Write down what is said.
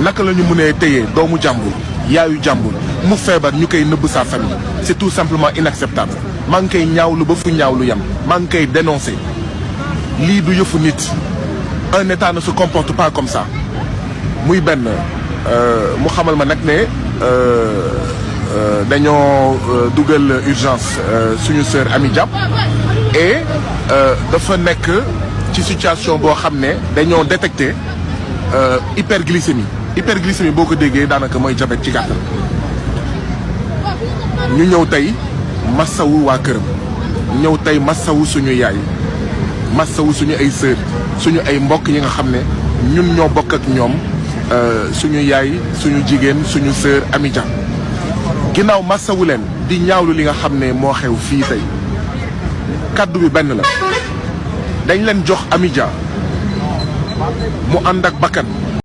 naka la ñu mënee téye doomu jàmbur yaayu jàmbur mu feebar ñu koy nëbb sa famille c'est tout simplement inacceptable maa ngi koy ñaawlu ba fu ñaawlu yam maa ngi koy dénoncer lii du yëfu nit un état ne se comporte pas comme ça muy benn mu xamal ma nag ne dañoo dugal urgence suñu sœur Ami Dia et dafa nekk ci situation boo xam ne dañoo détecté hyperglycémie boo ko déggee daanaka mooy diabète ci gàttal ñu ñëw tey massawu waa këram ñëw tey massawu suñu yaay massawu suñu ay sœur suñu ay mbokk yi nga xam ne ñun ñoo bokk ak ñoom suñu yaay suñu jigéen suñu sœur Ami Dia ginnaaw massawu leen di ñaawlu li nga xam ne moo xew fii tey kaddu bi benn la dañ leen jox Ami Dia mu ànd ak bakkan